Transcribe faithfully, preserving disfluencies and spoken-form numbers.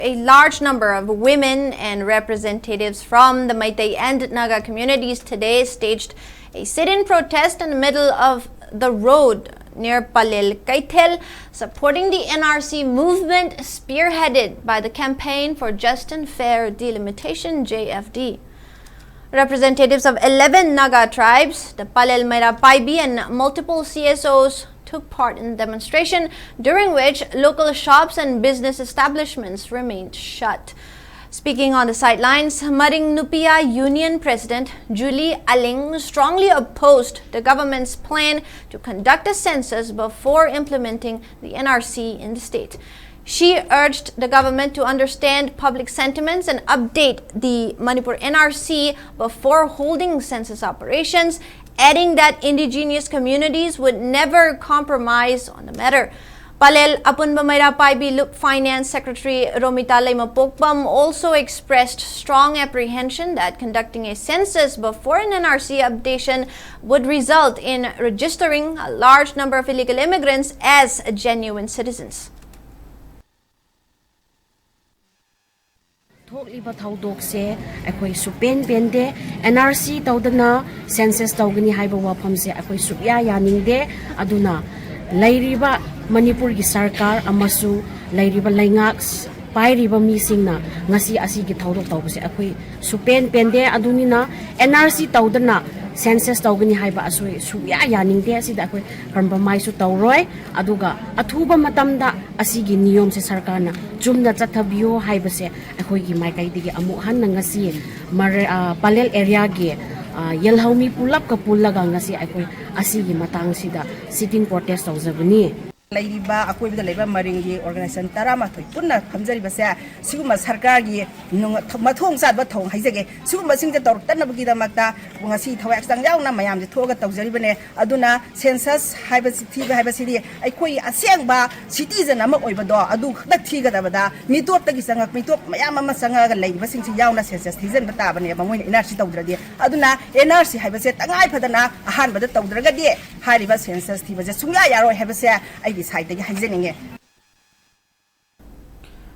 A large number of women and representatives from the Meitei and Naga communities today staged a sit-in protest in the middle of the road near Palel Kaithel, supporting the N R C movement spearheaded by the Campaign for Just and Fair Delimitation, J F D. Representatives of eleven Naga tribes, the Palel Meira Paibi, and multiple C S Os took part in the demonstration, during which local shops and business establishments remained shut. Speaking on the sidelines, Maring Nupia Union President Julie Aling strongly opposed the government's plan to conduct a census before implementing the N R C in the state. She urged the government to understand public sentiments and update the Manipur N R C before holding census operations, adding that indigenous communities would never compromise on the matter. Palel Apunba Meira Paibi Lup Finance Secretary Romita Leimapokpam also expressed strong apprehension that conducting a census before an N R C updation would result in registering a large number of illegal immigrants as genuine citizens. ꯊꯣꯛꯂꯤꯕ ꯊꯧꯗꯣꯛꯁꯦ ꯑꯩꯈꯣꯏ ꯁꯨꯄꯦꯟ ꯄꯦꯟꯗꯦ꯫ And R C ꯇꯧꯗꯅ census ꯇꯧꯒꯅꯤ ꯍꯥꯏꯕ ꯋꯥꯐꯝꯁꯦ ꯑꯩꯈꯣꯏ ꯁꯨꯛꯌꯥ ꯌꯥꯅꯤꯡꯗꯦ꯫ ꯑꯗꯨꯅ ꯂꯩꯔꯤꯕ ꯃꯅꯤꯄꯨꯔꯒꯤ ꯁꯔꯀꯥꯔ ꯑꯃꯁꯨꯡ ꯂꯩꯔꯤꯕ ꯂꯩꯉꯥꯛ ꯄꯥꯏꯔꯤꯕ ꯃꯤꯁꯤꯡꯅ ꯉꯁꯤ ꯑꯁꯤꯒꯤ ꯊꯧꯗꯣꯛ ꯇꯧꯕꯁꯦ ꯑꯩꯈꯣꯏ ꯁꯨꯄꯦꯟ ꯄꯦꯟꯗꯦ꯫ ꯑꯗꯨꯅꯤꯅ ꯑꯦꯟ ꯑꯥꯔ ꯁꯤ ꯇꯧꯗꯅ ꯁꯦꯟꯁꯁ ꯇꯧꯒꯅꯤ ꯍꯥꯏꯕ ꯑꯁꯣꯏ ꯁꯨꯛꯌꯥ ꯌꯥꯅꯤꯡꯗꯦ꯫ ꯑꯁꯤꯗ ꯑꯩꯈꯣꯏ ꯀꯝꯄ꯭ꯔꯣꯃꯥꯏꯁꯁꯨ ꯇꯧꯔꯣꯏ꯫ ꯑꯗꯨꯒ ꯑꯊꯨꯕ ꯃꯇꯝꯗ ꯑꯁꯤꯒꯤ ꯅꯤꯌꯣꯝꯁꯦ ꯁꯔꯀꯥꯔꯅ ꯆꯨꯝꯅ ꯆꯠꯊꯕꯤꯌꯣ ꯍꯥꯏꯕꯁꯦ ꯑꯩꯈꯣꯏꯒꯤ ꯃꯥꯏꯀꯩꯗꯒꯤ ꯑꯃꯨꯛ ꯍꯟꯅ ꯉꯁꯤ ꯃꯔ-, ꯑ, ꯄꯂꯦꯜ ꯑꯦꯔꯤꯌꯥꯒꯤ, ꯑ, ꯌꯦꯜꯍꯧꯃꯤ ꯄꯨꯂꯞꯀ ꯄꯨꯜꯂꯒ ꯉꯁꯤ ꯑꯩꯈꯣꯏ ꯑꯁꯤꯒꯤ ꯃꯇꯥꯡꯁꯤꯗ ꯁꯤꯠ ꯏꯟ ꯄ꯭ꯔꯣꯇꯦꯁ ꯇꯧꯖꯕꯅꯤ꯫ ꯂꯩꯔꯤꯕ ꯑꯀꯣꯏꯕꯗ ꯂꯩꯕ ꯃꯔꯤꯡꯒꯤ ꯑꯣꯔꯒꯅꯥꯏꯖꯦꯁꯟ ꯇꯔꯥꯃꯥꯊꯣꯏ ꯄꯨꯟꯅ ꯐꯝꯖꯔꯤꯕꯁꯦ ꯁꯤꯒꯨꯝꯕ ꯁꯔꯀꯥꯔꯒꯤ ꯅꯨꯡ-, ꯃꯊꯣꯡ ꯆꯥꯗꯕ ꯊꯧꯑꯣꯡ ꯍꯥꯏꯖꯒꯦ꯫ ꯁꯤꯒꯨꯝꯕꯁꯤꯡꯁꯦ ꯇꯧꯔꯛꯇꯅꯕꯒꯤꯗꯃꯛꯇ ꯉꯁꯤ ꯊꯋꯥꯏ ꯍꯛꯆꯥꯡ ꯌꯥꯎꯅ ꯃꯌꯥꯝꯁꯦ ꯊꯣꯛꯑꯒ ꯇꯧꯖꯔꯤꯕꯅꯦ꯫ ꯑꯗꯨꯅ ꯁꯦꯟꯁꯁ ꯍꯥꯏꯕꯁꯤ ꯊꯤꯕ ꯍꯥꯏꯕꯁꯤꯗꯤ ꯑꯩꯈꯣꯏ ꯑꯁꯦꯡꯕ ꯁꯤꯇꯤꯖꯟ ꯑꯃ ꯑꯣꯏꯕꯗꯣ ꯑꯗꯨ ꯈꯛꯇ ꯊꯤꯒꯗꯕꯗ ꯃꯤꯇꯣꯞꯇꯒꯤ ꯆꯪꯉꯛ-, ꯃꯤꯇꯣꯞ ꯃꯌꯥꯝ ꯑꯃ ꯆꯪꯉꯛꯑꯒ ꯂꯩꯔꯤꯕꯁꯤꯡꯁꯤ ꯌꯥꯎꯅ ꯁꯦꯟꯁꯁ ꯊꯤꯖꯤꯟꯕ ꯇꯥꯕꯅꯦꯕ, ꯃꯣꯏꯅ ꯑꯦꯟ ꯑꯥꯔ ꯁꯤ ꯇꯧꯗ꯭ꯔꯗꯤ꯫ ꯑꯗꯨꯅ ꯑꯦꯟ ꯑꯥꯔ ꯁꯤ ꯍꯥꯏꯕꯁꯦ ꯇꯉꯥꯏ ꯐꯗꯅ ꯑꯍꯥꯟꯕꯗ ꯇꯧꯗ꯭ꯔꯒꯗꯤ ꯍꯥꯏꯔꯤꯕ ꯁꯦꯟꯁꯁ ꯊꯤꯕꯁꯦ ꯁꯨꯡꯌꯥ ꯌꯥꯔꯣꯏ ꯍꯥꯏꯕꯁꯦ ꯑꯩꯒꯤ ꯁꯥꯏꯠꯇꯒꯤ ꯍꯥꯏꯖꯅꯤꯡꯉꯦ꯫